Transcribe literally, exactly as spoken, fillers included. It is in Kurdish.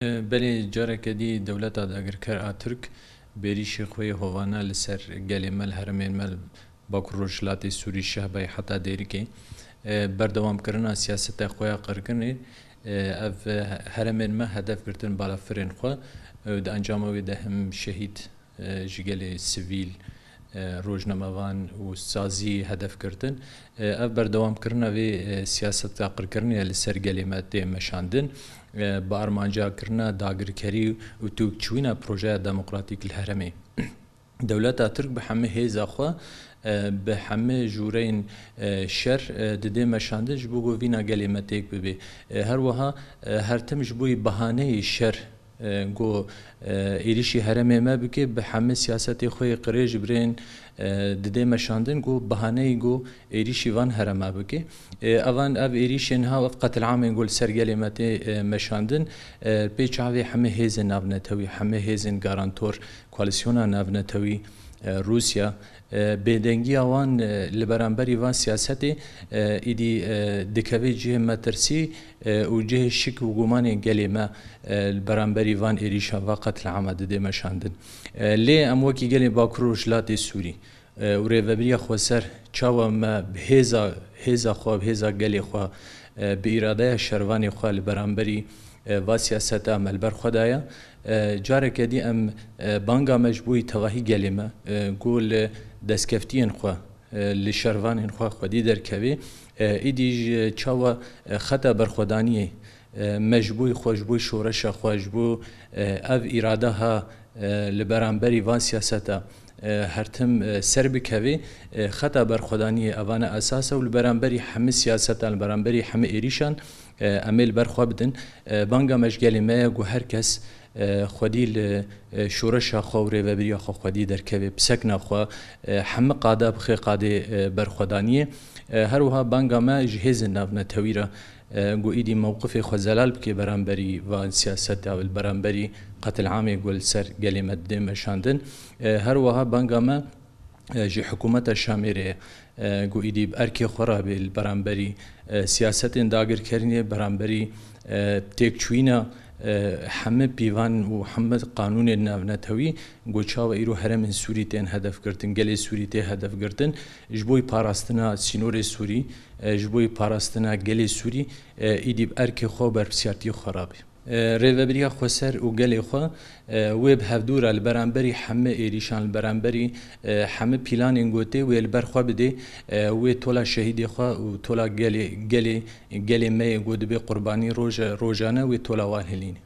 Belê, careke dî dewleta dagirker a Tirk bêrîşê xwe yê hovane li ser gelê me, li herêmên me, li Bakur Rojhilatê Sûrî, Şehbayê heta Dêrikê, e, berdewamkirina siyaseta xwe ya qirkirinê, e, ev, e, herêmên me hedef girtin balafirên xwe, e, di encama wê de him şehîd, e, ji gelê sivîl, e, rojnamevan û sazî hedef girtin. E, ev berdewamkirina vê, e, siyaseta qirkirinê ye li ser gelê me tê meşandin. E, bi armanca kirina dagirkerî û têkçûyîna projeya demokratîk li herêmê. Dewleta Tirk bi hemî hêza xwe, e, bi hemî jûreyên, e, şer, e, didê meşandin ji bo ku vîna gelê me têk bibe. E, her wiha, e, her tim ji bo yî bahaneyê şer, e, ku, e, êrîşî herêmê me bike, bi hemî siyasetê xwe yê qirêj birên, e, didê meşandin ku bahaneyê ku êrîşî van herêma bike. E, evan ev êrîşên ha, ev qetil'amên ku li ser gelê me tê, e, meşandin, e, pê çavê hemî hêzên navnetewî, hemî hêzên garantor, koalîsyona navnetewî, e, Rûsya, e, bêdengiya wan, e, li beramberî van siyasetê, e, îdî, e, dikeve cihê metirsî, e, û cihê şik û gumanê gelê me, e, li beramberî van êrîşa va qetlama didê meşandin. E, lê em wekî gelê Bakur Rojhilatê Sûrî, e, û Rêvebiriya Xweser çawa me bi hêza, hêza xwe, bi hêza gelê xwe, e, bi îradeya şervanê xwe li beramberî, e, va siyaseta me li ber xwe daye. E, careke dî em, e, banga me ji bo yî tevahî gelê me, e, ku li destkeftiyên xwe, e, li şervanên xwe xwedî derkevê, e, îdî ji çawa, e, xeta berxwedaniyê, e, me ji bo yî xwe, ji bo yî şoreşa xwe, ji bo, e, ev îrada ha, e, li beramberî van siyaseta, e, her tim, e, ser bikevê, e, xeta berxwedaniyê evane esas e û li beramberî hemî siyasetan, li beramberî hemî êrîşan, e, em ê li ber xwe bidin. E, banga me ji gelê me ye ku her kes, e, xwedî li, e, şoreşa xwe û rêvebiriya xwe xwedî derkeve, bi sekna xwe, e, hemî qada bixe qadê, e, berxwedaniyê. E, her wiha banga me ji hêzên navnetewî re, e, ku îdî mewqifê xwe zelal bike beramberî van siyaseta, li beramberî qetil'amê ku li ser gelê me didê meşandin. E, her wiha banga me, e, ji hikûmeta Şamê re ye, e, ku îdî bi erkê xwe re bê li beramberî, e, siyasetên dagirkerinê, beramberî, e, têkçûyîna, e, hemî pîvan û hemî qanûnên navnetewî, ku çawa îro herêmên Sûrî tên hedef girtin, gelê Sûrî tê hedef girtin, ji bo yî parastina sînorê Sûrî, e, ji bo yî parastina gelê Sûrî, e, îdî bi erkê xwe û berpirsiyartiyê xwe re bê. E, Rêvebiriya Xweser û gelê xwe, e, wê bi hevdû re li beramberî hemî êrîşan, li beramberî, e, hemî pîlanên ku tê wê li ber xwe bidê, e, wê tola şehîdê xwe û tola gelê, gelê, gelê me yê ku dibe qurbanî roje, rojane wê tola wan hilîne.